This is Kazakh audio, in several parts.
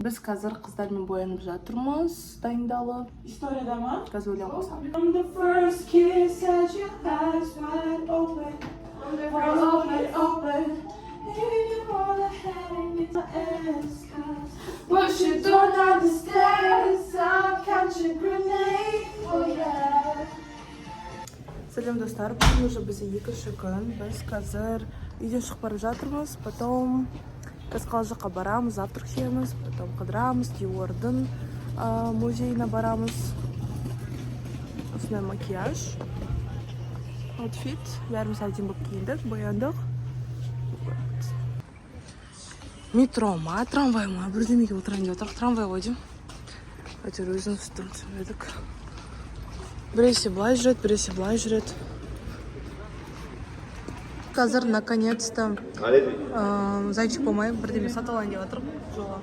Біз қазір қыздармен боянып жатырмыз, дайындалып. Историяда ма? Қазір өлең қосамын. From the first kiss had your eyes wide open. Wide open. You all I had in my ass, 'cause what you don't understand is I'm catching grenade for ya. Сәлем, достар, бүгін уже бізде екінші күн. Біз қазір үйден шығып бара жатырмыз. Потом біз қала жаққа барамыз, завтрак ішеміз, потом қыдырамыз, Диордың музейіне барамыз. Осындай макияж, аутфит, бәріміз әдемі болып киіндік, бояндық. Вот. Метро ма, трамвай ма, бірдемеге отырайын деп отырмық. Трамвай ғой деймін. Әйтеуір өзіміз түсінбедік. Біресе былай жүреді, біресе былай жүреді. Қазір наконец-то зайчик болмай, бірдеме сатып алайын деп жатырмын жолға.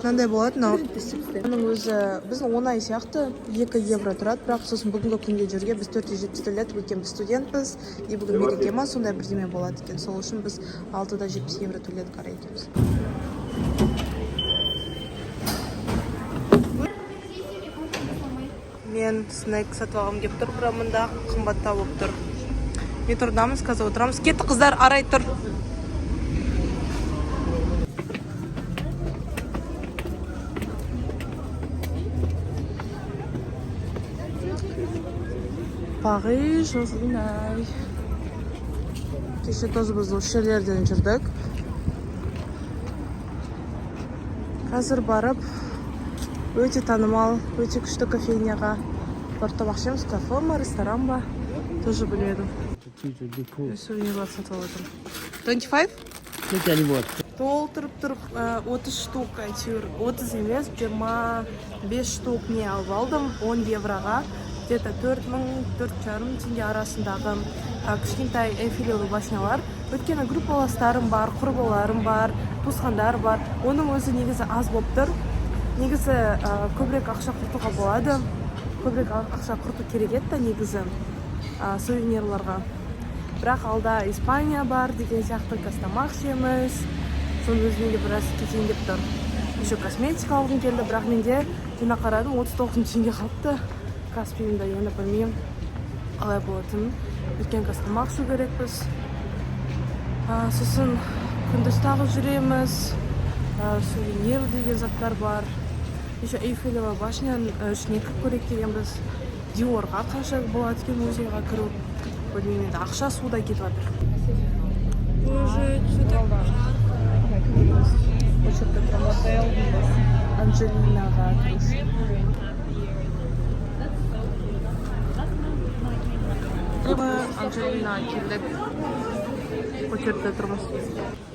Мынандай болады мынау. Оның өзі біздің 10 ай сияқты, 2 евро тұрады, бірақ сосын бүгінгі күнге жерге біз 470 төледік, өйткені біз студентпіз, и бүгін мереке ма, сондай бірдеме болады екен. Сол үшін біз 6,70 евро төледік ара екеуміз. Мен снек сатып алғым келіп тұр, бірақ мында қымбаттау болып тұр. Метродамыз, қазір отырамыз. Кетті, қыздар, арай тұр. Париж, осындай. Кеше тоже біз осы жерлерден жүрдік. Қазір барып өте танымал, өте күшті кофейняға барып тамақ ішеміз. Кафе ма, ресторан ба, тоже білмедім. Мен сувенирлар сатып алып жатырмын. 25? Толтырып тұрып, 30 штук, әйтеуір 30 емес, 25 штук не алып алдым 10 евроға. Где-то 4 мың, 4,5 мың теңге арасындағы кішкентай эйфелевый башнялар. Өйткені группаластарым бар, құрбыларым бар, туысқандар бар. Оның өзі негізі аз болып тұр. Негізі көбірек ақша құртуға болады. Көбірек ақша құрту керек еді да негізі сувенирларға. Бірақ алда Испания бар деген сияқты, қазір тамақ ішеміз. Соның өзіне де біраз кетейін деп тұр. Еще косметика алғым келді, бірақ менде жаңа қарадым, 39 мың теңге қалыпты Каспиімде. Енді білмеймін қалай болатынын. Өйткені қазір тамақ ішу керекпіз. Сосын күндіз тағы жүреміз. Сувенир деген заттар бар. Еще Эйфелева башняның ішіне кіріп көрейік дегенбіз. Диорға қанша болады екен музейға кіру, білмеймін енді, ақша суда кетіп жатыр. Боже, что так жарко. Очередьте тұрамыз Анджелинаға кіру үшін. Анджелинаға келдік, очередьте тұрмыз.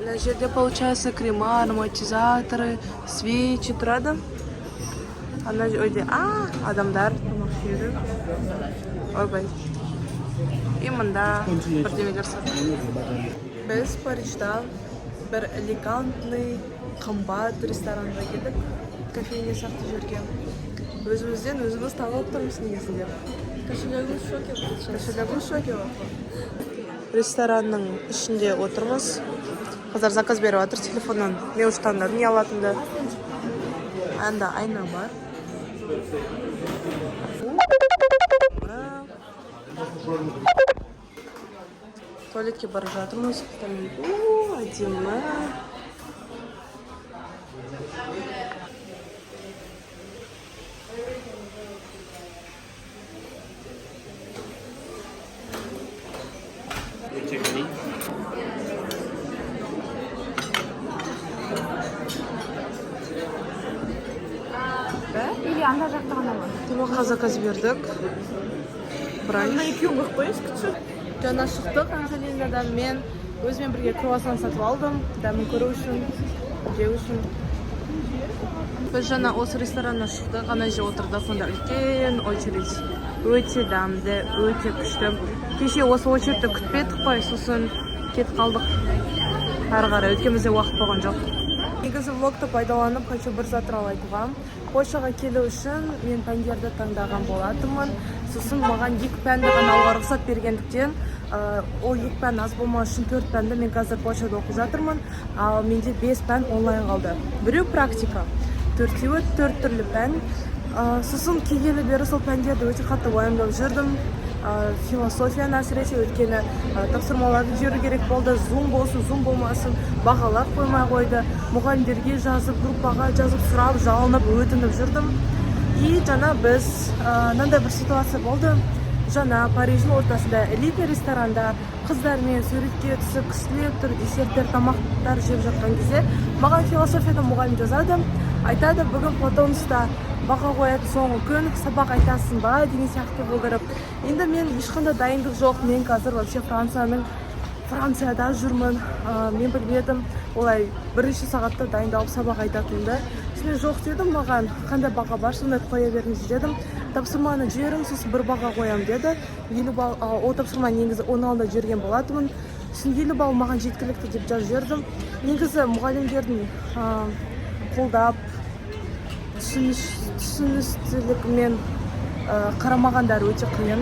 Мына жерде, получается, крема, ароматизаторы, свечи тұрады. Ана жерде адамдар тамақ ішеді. Ойбай, и мында бірдемелер сатады. Біз Парижда бір элегантный, қымбат ресторанға келдік, кофейня сияқты жерге. Өзімізден өзіміз таңғалып тұрмыз негізінде. Кошелегім в шоке будет сейчас. Кошелегім в шоке болып. Ресторанның ішінде отырмыз. Қыздар заказ беріп жатыр телефоннан. Мен уже таңдадым не алатынымды. Анда айна бар. Туалетке бара жатырмыз. О, әдемі. Или ана жақта ғана ма? Тамаққа заказ бердік. Бранч. Екеуін қойып қояйыншы, күтші. Жаңа шықтық Анжелинадан. Мен өзімен бірге круассан сатып алдым. Дәмін көру үшін, жеу үшін. Біз жаңа осы рестораннан шықтық, ана жерде отырдық, сонда үлкен очередь. Өте дәмді, өте күшті. Кеше осы очередьті күтпедік қой, сосын кетіп қалдық ары қарай, өйткені бізде уақыт болған жоқ. Негізі влогты пайдаланып хочу бір зат туралы айтуға. Польшаға келу үшін мен пәндерді таңдаған болатынмын. Сосын маған екі пәнді ғана алуға рұқсат бергендіктен, Ол екі пән аз болмау үшін 4 пәнді мен қазір Польшада оқып жатырмын. Ал менде 5 пән онлайн қалды. Біреу практика, төртеуі төрт түрлі пән. Сосын келгелі бері сол пәндерді өте қатты уайымдап жүрдім. Философияны әсіресе, өйткені тапсырмаларды жіберу керек болды. Зум болсын, зум болмасын, бағалар қоймай қойды. Мұғалімдерге жазып, группаға жазып, сұрап, жалынып, өтініп жүрдім. И жаңа біз мынандай бір ситуация болды. Жаңа Париждің ортасында элитный ресторанда қыздармен суретке түсіп, күштілеп тұр, десерттер, тамақтар жеп жатқан кезде маған философиядан мұғалім жазады, айтады: бүгін Платонуста баға қоятын соңғы күн, сабақ айтасың ба деген сияқты болдырып. Енді мен ешқандай дайындық жоқ, мен қазір вообще Францияда жүрмін. Мен білмедім олай бірінші сағатта дайындалып сабақ айтатынымды. Сосын мен жоқ дедім, маған қандай баға бар, сондай қоя беріңіз дедім. Тапсырманы жіберіңіз, сосын бір баға қоямын деді. 50 балл, ол тапсырманы негізі оның алдында жіберген болатынмын. Сосын 50 балл маған жеткілікті деп жазып жібердім. Негізі мұғалімдердің қолдап, түсіністілігімен қарамағандары өте қиын.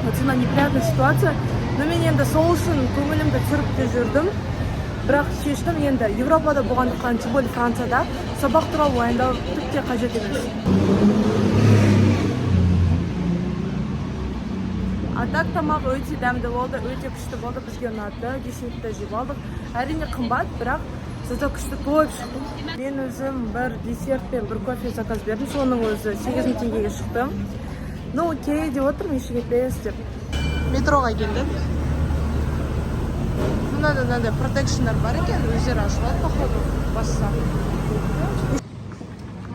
Вот сондай неприятная ситуация. Но мен енді сол үшін көңілімді түсіріп те жүрдім. Бірақ шештім, енді Европада болғандықтан, тем более Францияда, сабақ туралы уайымдау түк те қажет емес. А так тамақ өте дәмді болды, өте күшті болды, бізге ұнады. Десертті жеп алдық. Әрине қымбат, бірақ зато күшті тойып шықтым. Мен өзім бір десерт пен бір кофе заказ бердім, соның өзі 8000 теңгеге шықты. Ну окей деп отырмын, еш кетпес деп. Метроға келдік. Мынада мынандай протекшндар бар екен, өздері ашылады, походу, басса.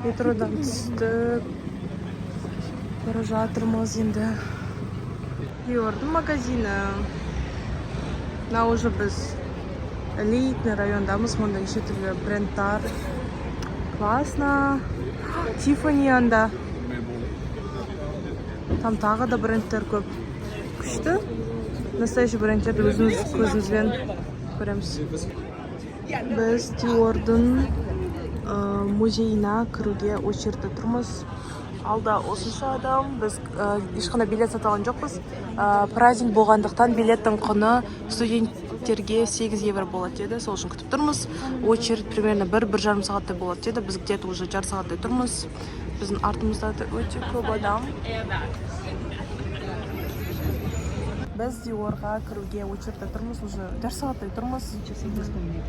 Метродан түстік. Бара жатырмыз енді. Диордың магазині. Мына уже біз элитный райондамыз, мұнда неше түрлі брендтар. Классно. Тиффани анда. Там тағы да брендтер көп. Күшті. Настоящий брендтерді өзіміз көзімізбен көреміз. Біз Диордың музейына кіруге очередьте тұрмыз. Алда осынша адам, біз ешқандай билет сатып алған жоқпыз. Праздник болғандықтан билеттің құны студенттерге 8 евро болады деді, сол үшін күтіп тұрмыз. Очередь примерно бір жарым сағаттай болады деді, біз где-то уже жарты сағаттай тұрмыз. Біздің артымызда да өте көп адам. Біз Диорға кіруге очередьте тұрмыз, уже жарты сағаттай тұрмыз.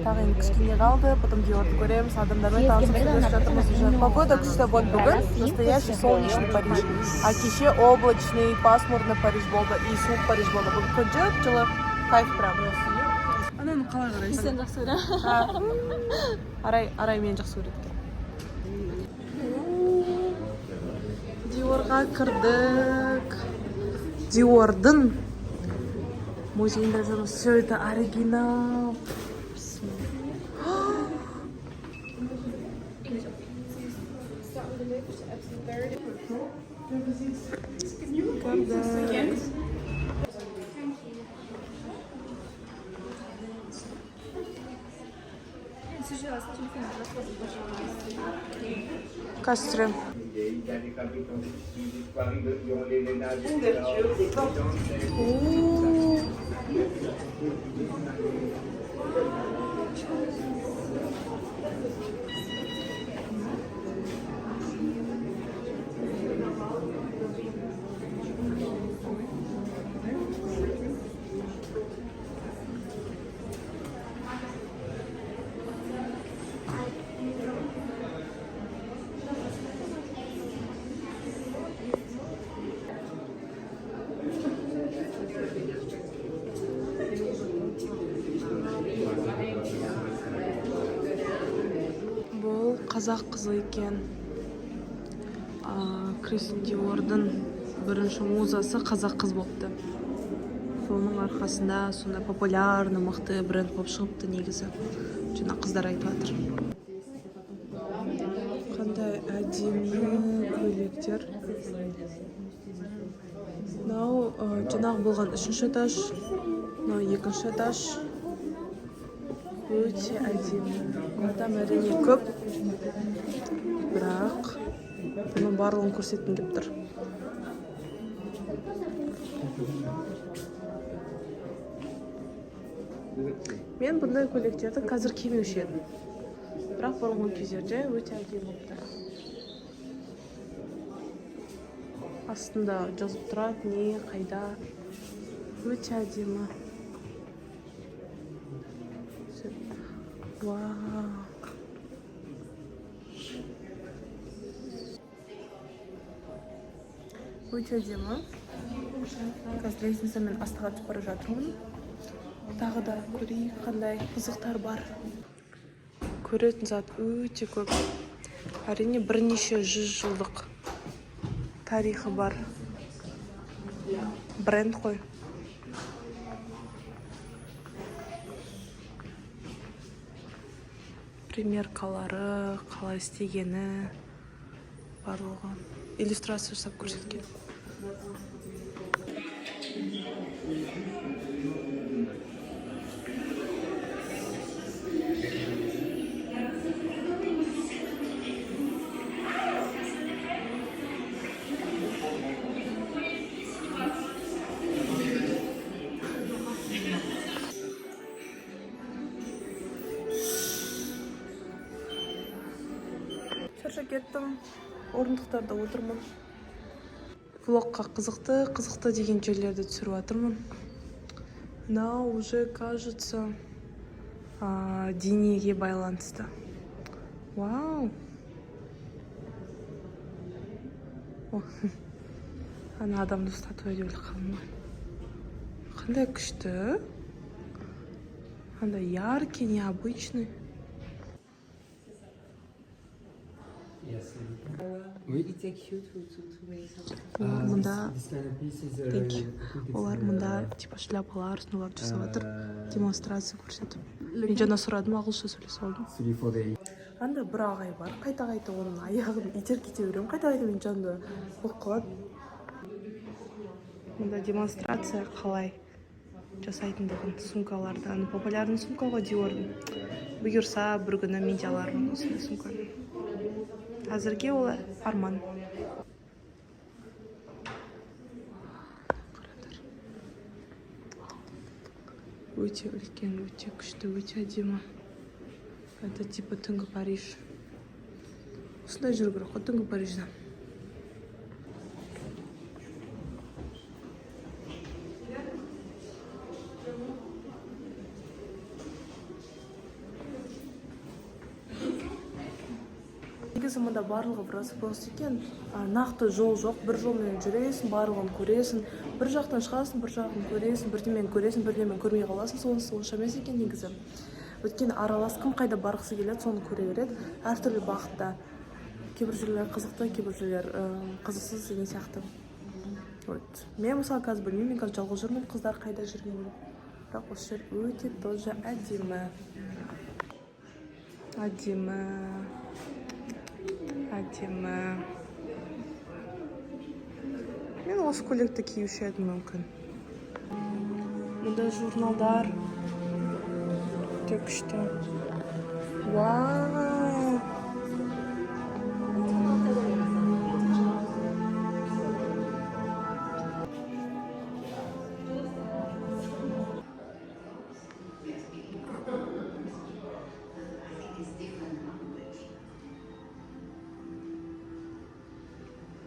Тағы енді кішкене қалды, потом Диорды көреміз, адамдармен танысып сөйлесіп жатырмыз уже. Погода күшті болды бүгін, настоящий солнечный Париж. А кеше облачный, пасмурный Париж болды и суық Париж болды. Бүгін күн жып-жылы, кайф прям. Ананы қалай қарайсың? Сен жақсы көремін. Арай, Арай мені жақсы көреді екен. Диорға кірдік. Диордың музейінде жүрміз. Все это оригинал. Кірдік. Кастры. Бұл қазақ қызы екен. Кристиан Диордың бірінші музасы қазақ қыз болыпты. Соның арқасында сондай популярный, мықты бренд болып шығыпты негізі. Жаңа қыздар айтып жатыр. Қандай әдемі көйлектер. Мынау жаңағы болған үшінші этаж, мынау екінші этаж. Өте әдемі. Адам әрине көп, бірақ бұның барлығын көрсеткім келіп тұр. Мен бұндай көйлектерді қазір кимеуші едім. Бірақ бұрынғы кездерде өте әдемі болыпты. Астында жазып тұрады, не, қайда. Өте әдемі. Вау. Өте әдемі. Қазір лестницамен астыға түсіп бара жатырмын. Тағы да көрейік, қандай қызықтар бар. Көретін зат өте көп. Әрине, бірнеше жүз жылдық тарихы бар бренд қой. Примеркалары, қалай істегені, барлығы иллюстрация жасап көрсеткен. Шаршап кеттім, орындықтарда отырмын. Влогқа қызықты қызықты деген жерлерді түсіріп жатырмын. Мынау уже, кажется, денеге байланысты. Вау. О, ана адамды статуя деп ойлап қалдым ғой. Қандай күшті, қандай яркий, необычный. Oui. It takes you to make something. Олар мында This kind of piece is, Thank you. I think it's, Олар мында типа шляпалар, сондайларды жасап жатыр, демонстрация көрсетіп. Мен жаңа сұрадым, ағылшынша сөйлесе алдым. Celui for the Анда бір ағай бар, қайта қайта оның аяғын итеріп кете беремін, қайта қайта менің жанымда болып қалады. Мында демонстрация қалай жасайтындығын сумкалардан. Популярный сумка ғой Диордың. Бұйырса, бір күні мен де алармын осындай сумканы. Әзірге ол арман. Қараңдар, өте үлкен, өте күшті, өте әдемі. Это типа түнгі Париж. Осындай жүру керек қой түнгі Парижде. Негізі мында барлығы в разброс екен. Нақты жол жоқ, бір жолмен жүресің, барлығын көресің, бір жақтан шығасың, бір жағын көресің, бірдемені көресің, бірдемені көрмей қаласың. Сонысы онша емес екен негізі, өйткені аралас, кім қайда барғысы келеді, соны көре береді әртүрлі бағытта. Кейбір жерлер қызықты, кейбір жерлер қызықсыз деген сияқты. Вот мен мысалы қазір білмеймін, мен қазір жалғыз жүрмін, қыздар қайда жүргенін, бірақ осы жер өте тоже әдемі, әдемі, әдемі. Мен осы көйлекті киюші едім мүмкін. Мұнда журналдар өте күшті. Вау.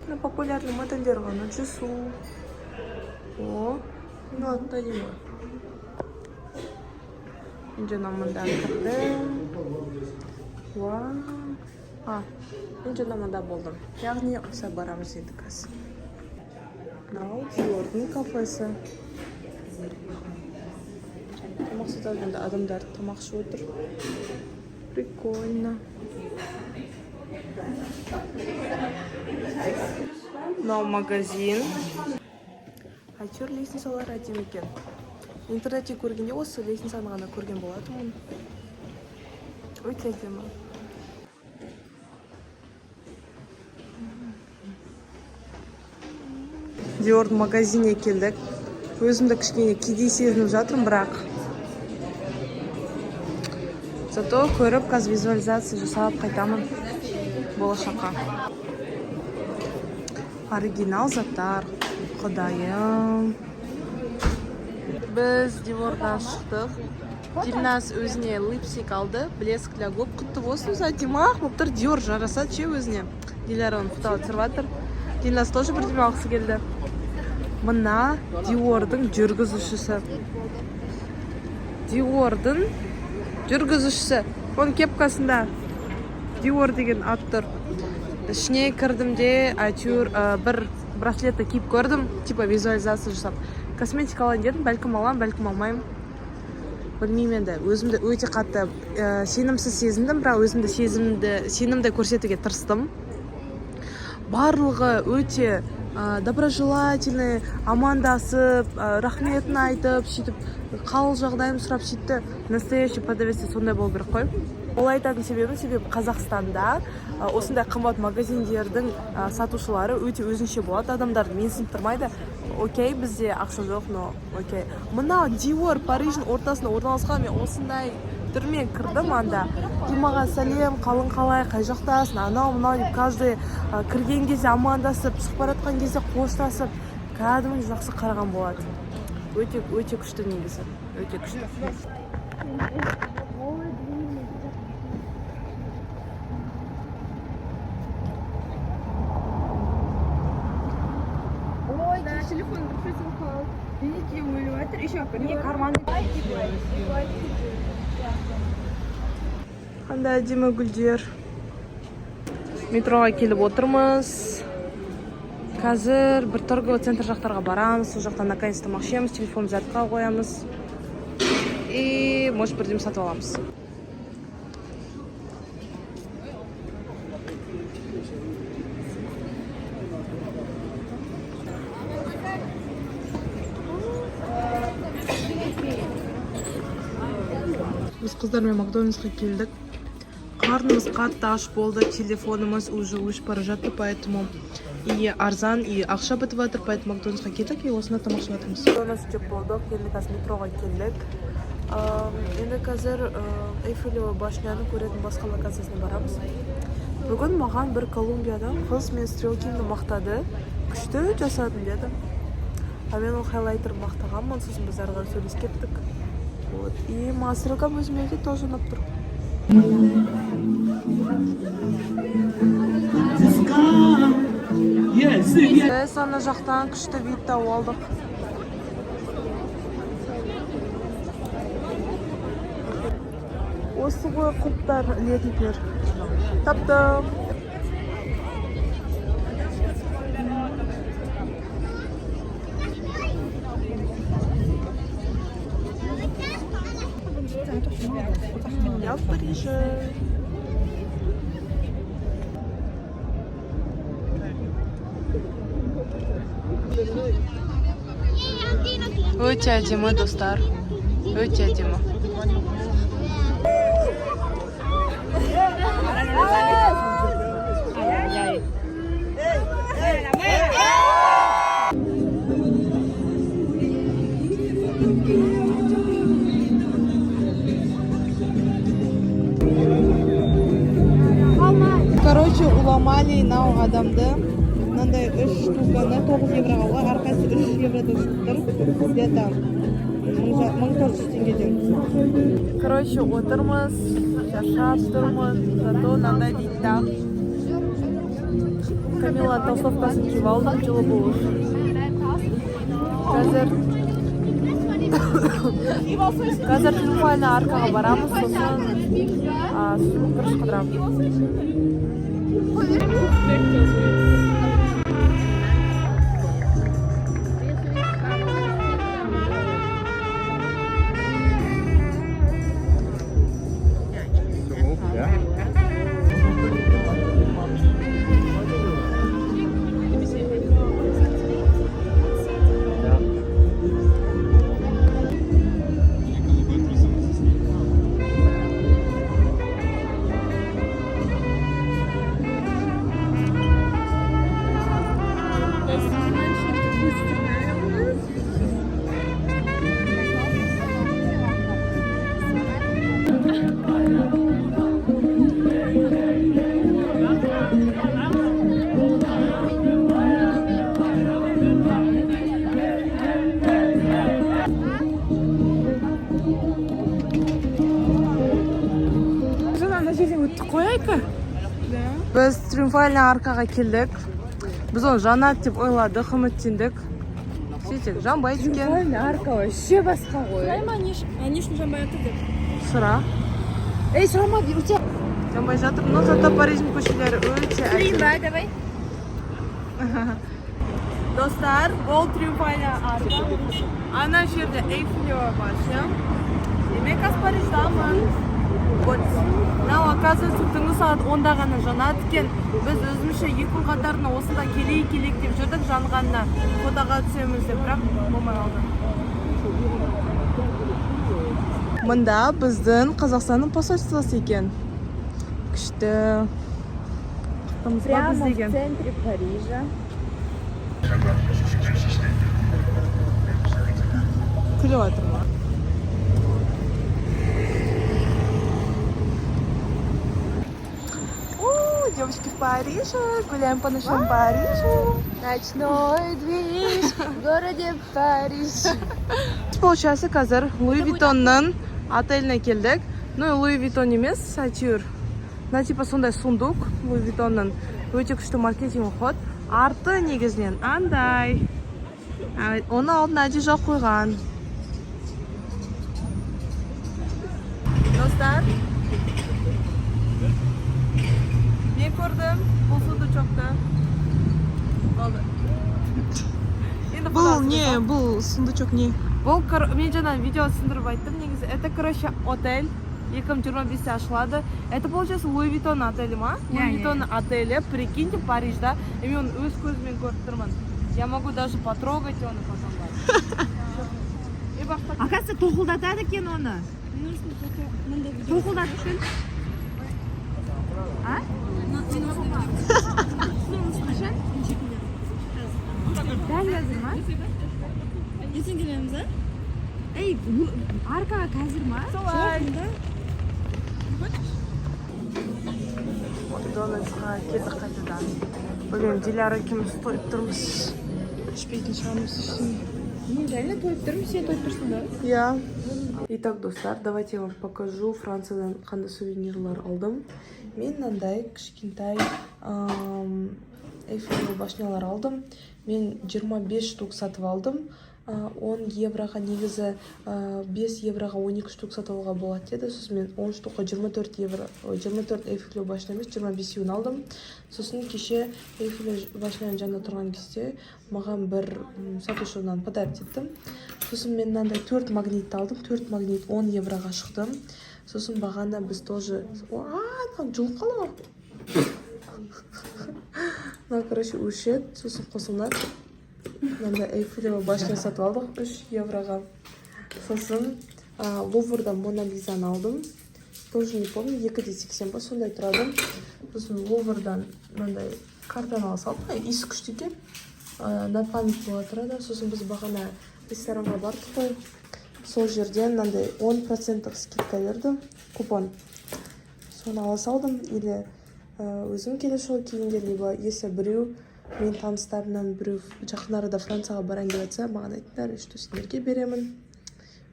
На популярный модельдер ғана. Джису. О, мен алатын да әдемі. Мен жаңа мында кірдім. Вау. А, мен жаңа мында болдым, яғни осы барамыз енді қазір. Мынау Диордың кафесі, тамақ сатады мында, адамдар тамақ ішіп отыр. Прикольно. Мынау магазин. Әйтеуір лестницалар әдемі екен. Интернетте көргенде осы лестницаны ғана көрген болатынмын. Өте әдемі. Диордың магазиніне келдік. Өзімді кішкене кедей сезініп жатырмын, бірақ зато көріп, қазір визуализация жасап қайтамын болашаққа. Оригинал заттар, құдайым. Біз Диордан шықтық. Дильназ өзіне липстик алды, блеск для губ. Құтты болсын, өзі әдемі ақ болып тұр. Диор жарасады ше өзіне. Диляра оны фотоға түсіріп жатыр. Дильназ тоже бірдеме алғысы келді. Мына Диордың жүргізушісі. Диордың жүргізушісі. Оның кепкасында Диор деген ат тұр. Ішіне кірдім де, әйтеуір бір браслетті киіп көрдім, типа визуализация жасап. Косметика алайын дедім, бәлкім аламын, бәлкім алмаймын. Білмеймін енді, өзімді өте қатты сенімсіз сезіндім, бірақ өзімді сенімді көрсетуге тырыстым. Барлығы өте доброжелательный, амандасып, рахметін айтып, сөйтіп қал жағдайын сұрап сөйтті. Настоящий продавец сондай болу керек қой. Ол айтатын себебім, себебі Қазақстанда осындай қымбат магазиндердің сатушылары өте өзінше болады, адамдарды менсініп тұрмайды. Окей, бізде ақша жоқ, но окей. Мына Диор Париждің ортасында орналасқан, мен осындай түрмен кірдім анда. И маған сәлем, қалың қалай, қай жақтасың, анау мынау деп каждый кірген кезде амандасып, шығып бара жатқан кезде қоштасып, кәдімгі жақсы қараған болады. Өте өте күшті негізі, өте күшті. Ой, телефон бір қалды. Неге өліп жатыр? Еще не карман. Қандай әдемі гүлдер. Метроға келіп отырмыз. Қазір бір торговый центр жақтарға барамыз. Сол жақтан наконец тамақ ішеміз, телефон зарядқа қоямыз. И, может, бірдеме сатып аламыз. Біз қыздармен Макдональдсқа келдік. Қарнымыз қатты аш болды, телефонымыз уже өшіп бара жатты, поэтому и арзан, и ақша бітіп жатыр, поэтому Макдональдсқа келдік и осында тамақ ішіп жатырмыз. Макдональдс жеп болдық, енді қазір метроға келдік. Енді қазір Эйфелева башняны көретін басқа локациясына барамыз. Бүгін маған бір Колумбиядан қыз мен стрелкимді мақтады. Күшті жасадым деді. А мен ол хайлайтер мақтағанмын, сосын біз ары қарай сөйлесіп кеттік. Вот. И маған стрелкам өзіме де тоже ұнап тұр. Біз ана жақтан күшті вид тауып алдық. Осы ғой құлыптар ілетіндер. Таптым. Я в Париже. Өте әдемі, достар. Өте әдемі. Короче, уломали мынау адамды. Мынандай үш штуканы 9 евроға алған, әрқайсысы 3 евродан шығып тұр. Где-то 1400 теңгеден. Короче, отырмыз, шаршап тұрмыз, зато мынандай видта. Камила толстовкасын киіп алдым, жылы болу үшін. Қазір Триумфальный аркаға барамыз, сосын бұрыш қыдырамыз. Эйфель өттік қой, Айка. Біз Триумфальный аркаға келдік. Біз оны жанады деп ойладық, үміттендік. Сөйтсек, жанбайды екен. Триумфальный арка вообще басқа ғой. Сұрай ма, не үшін жанбай жатыр деп? Сұра. Ей, сұрама, у тебя. Жанбай жатыр, но зато Париждің көшелері өте әдемі. Ба, давай. Достар, бұл Триумфальная арка. Ана жерде Эйфелева башня. Демек, қазір Париждамын. Вот. Мынау, оказывается, түнгі сағат 10-да ғана жанады екен. Біз өзімізше 2 күн қатарына осында келейік, келейік деп жүрдік жанғанына. Фотоға түсеміз деп, бірақ болмай қалды. Мында біздің Қазақстанның посольствосы екен. Күшті. Шықтымыз ба біз деген. Центре Парижа. Күліп жатыр ма? У, девочки в Париже, гуляем по ночному Парижу. Ночной движ в городе Париж. Получается, қазір Луи Виттонның отеліне келдік. Ну, Луи Виттон емес, әйтеуір. Мына типа сондай сундук Луи Виттонның, өте күшті маркетинг ход. Арты негізінен андай. А, оның алдына әдейі жауып қойған. Достар, мен көрдім бұл сундучокты. Болды. Енді Бұл фотоға не, түсіре. бұл сундучок не? Бұл мен жаңа видео түсіндіріп айттым негізі. Это, короче, отель 2025-те ашылады. Это, получается, Луи Виттон отелі ма? Луи Виттон отелі, прикиньте, Парижда. И мен оны өз көзіммен көріп тұрмын. Я могу даже потрогать оны потом барып. И бақта. Оказывается, тоқылдатады екен оны. Тоқылдатып екен. А? Қашан? Дәл қазір ма? Ертең келеміз, а? Ей, аркаға қазір ма? Солай. Макдональдсқа келдік қайтадан. Білмеймін, Диляра екеуміз тойып тұрмыз. Ішпейтін шығармыз ештеңе. Мен реально тойып тұрмын, сен тойып тұрсың да? Иә. Итак, достар, давайте я вам покажу Франциядан қандай сувенирлар алдым. Мен мынандай кішкентай Эйфелевый башнялар алдым. Мен 25 штук сатып алдым. 10 евроға, негізі 5 евроға 12 штук сатып алуға болады деді. Сосын мен 10 штукқа 24 евро, ой, 24 Эйфелевый башня емес, 25-еуін алдым. Сосын кеше Эйфелев башняның жанында тұрған кезде маған бір сатушыдан подарить етті. Сосын мен мынандай төрт магнит алдым. Төрт магнит 10 евроға шықты. Сосын бағана біз тоже. О, а, мынау жұлып қалды ғой. Мынау, короче, өшеді, сосын қосылады. Мынандай Эйфелева башня сатып алдық 3 евроға. Сосын Луврдан Мона Лизаны алдым. Тоже не помню, 2,80 ба, сондай тұрады. Сосын Луврдан мынандай картаны ала салдым. Ай, иісі күшті екен. На память бола тұрады. Сосын біз бағана ресторанға бардық қой. Сол жерден мынандай 10 проценттік скидка берді, купон. Соны ала салдым. Или өзім келесі жолы келгенде, либо если біреу менің таныстарымнан біреу жақын арада Францияға барайын деп жатса, маған айтыңдар, что сендерге беремін.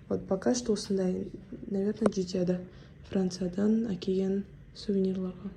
Вот пока что осындай, наверное, жетеді Франциядан әкелген сувенирларға.